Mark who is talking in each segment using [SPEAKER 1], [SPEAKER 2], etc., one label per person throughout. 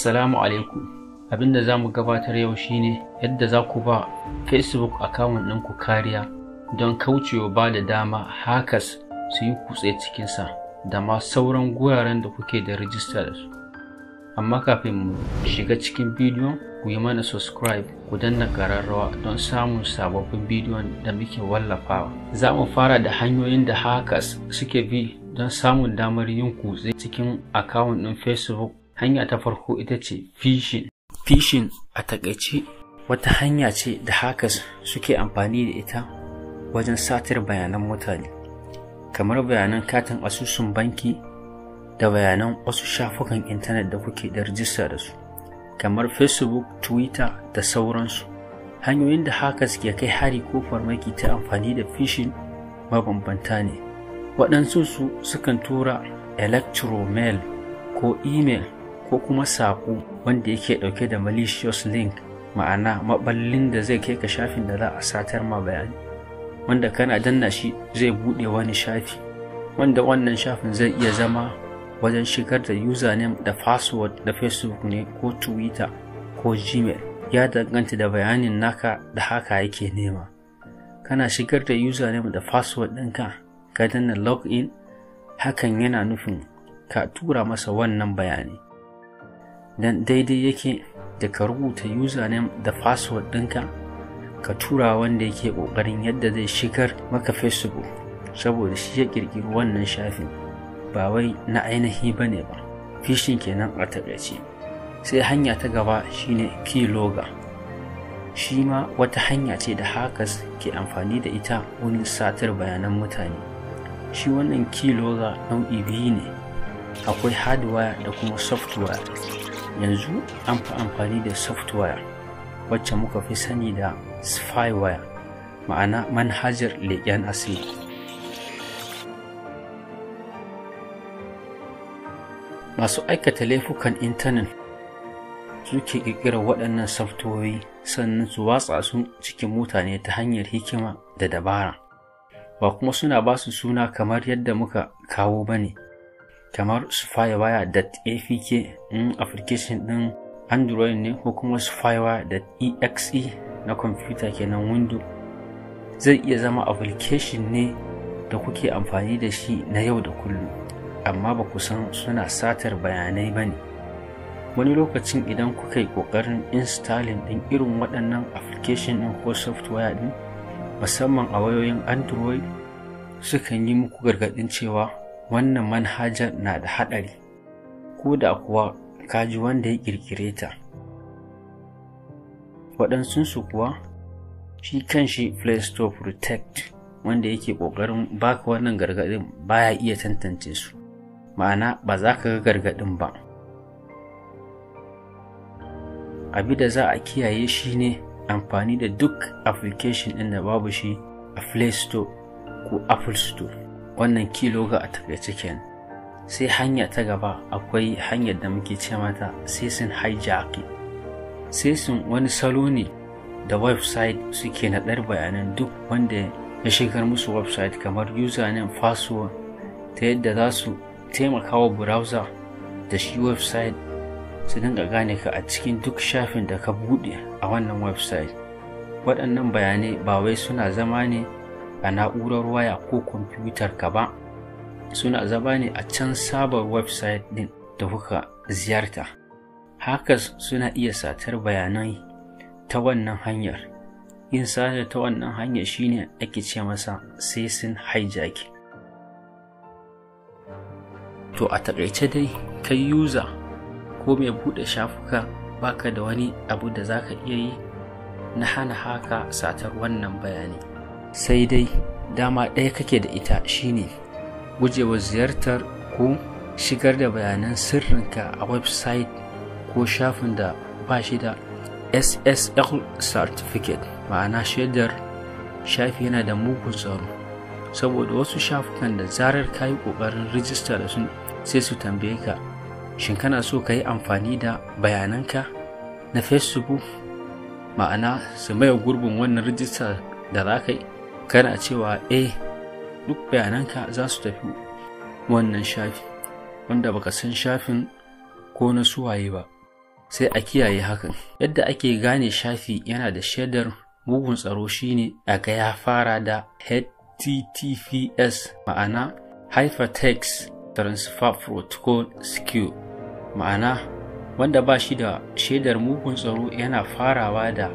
[SPEAKER 1] Assalamu alaikum. Abinda za mu gabatar yau shine yadda za ku ba Facebook account ɗinku kariya don kaucewa ba da dama hackers su yi kutse cikinsa da ma sauran guraren da kuke da rijista da su. Amma kafin mu shiga cikin bidiyon, ku yi mana subscribe, ku danna ƙararrawa don samun sababbin bidiyon da muke wallafawa. Za mu fara da hanyoyin da hackers suke bi don samun damar yin kutse cikin account ɗin Facebook. Hanya ta farko ita ce phishing. Phishing a taƙaice wata hanya ce da hackers suke amfani da ita wajen satar bayanan mutane, kamar bayanan katin asusun banki da bayanan wasu shafukan intanet da kuke da rijista da su, kamar Facebook, Twitter da sauransu. Hanyoyin da hackers ke kai hari ko farmaki ta amfani da phishing mabambanta ne. Waɗansu su sukan tura electromail ko email ko kuma saƙo wanda yake ɗauke da malicious link, ma'ana maɓallin da zai kai ka shafin da za a satar ma bayani, wanda kana danna shi zai buɗe wani shafi, wanda wannan shafin zai iya zama wajen shigar da username da password da Facebook ne ko Twitter ko Gmail, ya danganta da bayanin naka da haka yake nema. Kana shigar da username da password ɗinka, ka danna login, hakan yana nufin ka tura masa wannan bayani. Dan daidai yake da ka rubuta username da password ɗinka ka tura wanda yake ƙoƙarin yadda zai shigar maka Facebook, saboda shi ya ƙirƙiri wannan shafin, ba wai na ainihi ba ne ba. Phishing kenan a taƙaice. Sai hanya ta gaba shine keylogger. Shi ma wata hanya ce da hackers ke amfani da ita wurin satar bayanan mutane. Shi wannan keylogger nau'i biyu ne, akwai hardware da kuma software. Yanzu an fi amfani da software, wacce muka fi sani da spyware, ma'ana manhajar leƙen asiri. Masu aikata laifukan intanet suke ƙirƙirar waɗannan softwayoyi, sannan su watsa su cikin mutane ta hanyar hikima da dabara. Ba kuma suna ba su suna kamar yadda muka kawo ba ne, kamar spyware.apk in application ɗin Android ne, ko kuma spyware.exe na kwamfuta kenan, Windows. Zai iya zama application ne da kuke amfani da shi na yau da kullum, amma ba ku san suna satar bayanai ba ne. Wani lokacin idan kuka yi ƙoƙarin installing ɗin irin waɗannan application ɗin ko software ɗin, musamman a wayoyin Android, sukan yi muku gargaɗin cewa wannan manhajar na da haɗari, ko da kuwa ka ji wanda ya ƙirƙire ta. Waɗansunsu kuwa shi kanshi Play Store Protect wanda yake ƙoƙarin baka wannan gargaɗin baya iya tantance su, ma'ana ba za ka ga gargaɗin ba. Abin da za a kiyaye shi ne amfani da duk application ɗin da babu shi a Play Store ko Apple Store. Wannan keylogger a taƙaice kenan. Sai hanya ta gaba, akwai hanyar da muke ce mata session hijacking. Session wani salo ne da website suke naɗar bayanan duk wanda ya shigar musu website, kamar username, password, ta yadda za su taimaka wa browser da shi website su dinga gane ka a cikin duk shafin da ka buɗe a wannan website. Waɗannan bayanai ba wai suna zama ne a na'urar waya ko kwamfutar ka ba, suna zama ne a can sabon website ɗin da kuka ziyarta. Hackers suna iya satar bayanai ta wannan hanyar. Yin sata ta wannan hanyar shine ake ce masa session hijacking. To a taƙaice dai, kai user ko mai buɗe shafuka, baka da wani abu da za ka iya yi na hana haka satar wannan bayani. Sai dai dama ɗaya kake da ita, shine gujewa ziyartar ko shigar da bayanan sirrinka a website ko shafin da ba shi da SSL certificate, ma'ana shaidar shafi yana da mugun tsaro, saboda wasu shafukan da zarar ka yi ƙoƙarin rijista da su, sai su tambaye ka, shin kana so ka yi amfani da bayananka na Facebook, ma'ana su maye gurbin wannan rijista da za ka yi? Kana cewa eh, duk bayananka za su tafi wannan shafi wanda baka san shafin ko na suwaye ba. Sai a kiyaye hakan. Yadda ake gane shafi yana da shaidar mugun tsaro shine a ga ya fara da HTTPS, ma'ana Hypertext Transfer Protocol Secure. Ma'ana wanda ba shi da shaidar mugun tsaro yana farawa da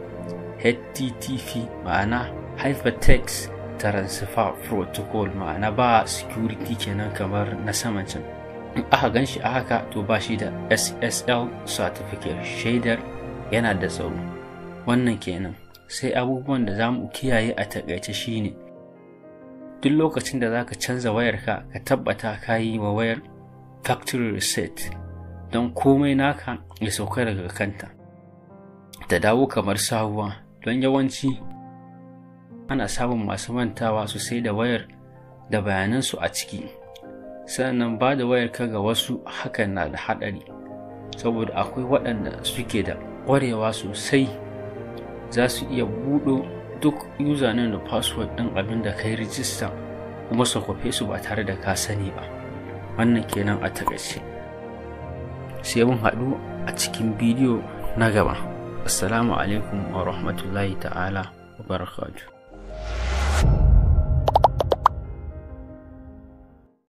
[SPEAKER 1] HTTP, ma'ana Hypertext Transfer Protocol, ma'ana ba security kenan kamar na saman can. In aka gan shi a haka, to ba shi da SSL certificate, shaidar yana da tsaro. Wannan kenan. Sai abubuwan da za mu kiyaye a takaice shine, duk lokacin da za ka canza wayarka, ka tabbata ka yi wa wayar factory reset don komai naka ya sauka daga kanta, ta dawo kamar sabuwa. Don yawanci ana samun masu mantawa su sai da wayar da bayanansu a ciki. Sannan ba da wayarka ga wasu, hakan na da haɗari, saboda akwai waɗanda suke da ƙwarewa sosai, za su iya buɗo duk username da password ɗin abin da kai rijista kuma su kwafe su ba tare da ka sani ba. Wannan kenan a takaice. Sai mun haɗu a cikin bidiyo na gaba. Assalamu alaikum wa rahmatullahi ta'ala wa barakatuh.